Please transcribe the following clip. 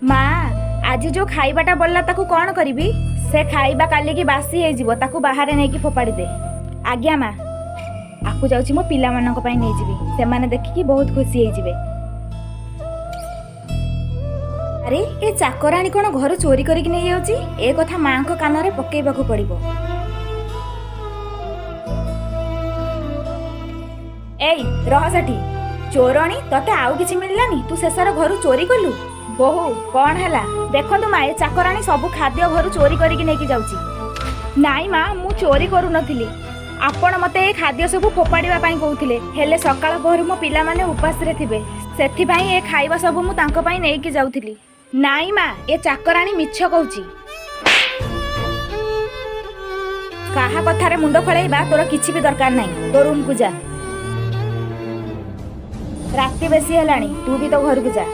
ମା, ଆଜି ଯୋଉ ଖାଇବାଟା ବଳିଲା ତାକୁ କ'ଣ କରିବି? ସେ ଖାଇବା କାଲିକି ବାସି ହେଇଯିବ, ତାକୁ ବାହାରେ ନେଇକି ଫୋପାଡ଼ି ଦେ। ଆଜ୍ଞା ମା। ଆକୁ ଯାଉଛି ମୋ ପିଲାମାନଙ୍କ ପାଇଁ ନେଇଯିବି, ସେମାନେ ଦେଖିକି ବହୁତ ଖୁସି ହେଇଯିବେ। ଆରେ, ଏ ଚାକରାଣୀ କ'ଣ ଘରୁ ଚୋରି କରିକି ନେଇଯାଉଛି? ଏ କଥା ମାଙ୍କ କାନରେ ପକେଇବାକୁ ପଡ଼ିବ। ଏଇ, ରହ ସେଠି। ଚୋରଣୀ, ତତେ ଆଉ କିଛି ମିଳିଲାନି? ତୁ ଶେଷରେ ଘରୁ ଚୋରି କଲୁ? ବୋହୁ, କ'ଣ ହେଲା? ଦେଖନ୍ତୁ ମା, ଏ ଚାକରାଣୀ ସବୁ ଖାଦ୍ୟ ଘରୁ ଚୋରି କରିକି ନେଇକି ଯାଉଛି। ନାଇଁ ମା, ମୁଁ ଚୋରି କରୁନଥିଲି। ଆପଣ ମୋତେ ଏ ଖାଦ୍ୟ ସବୁ ଫୋପାଡ଼ିବା ପାଇଁ କହୁଥିଲେ, ହେଲେ ସକାଳ ପହରୁ ମୋ ପିଲାମାନେ ଉପାସରେ ଥିବେ, ସେଥିପାଇଁ ଏ ଖାଇବା ସବୁ ମୁଁ ତାଙ୍କ ପାଇଁ ନେଇକି ଯାଉଥିଲି। ନାଇଁ ମା, ଏ ଚାକରାଣୀ ମିଛ କହୁଛି। କାହା କଥାରେ ମୁଣ୍ଡ ଖଳେଇବା ତୋର କିଛି ବି ଦରକାର ନାହିଁ। ତୋ ରୁମକୁ ଯା। ରାତି ବେଶୀ ହେଲାଣି, ତୁ ବି ତୋ ଘରକୁ ଯା।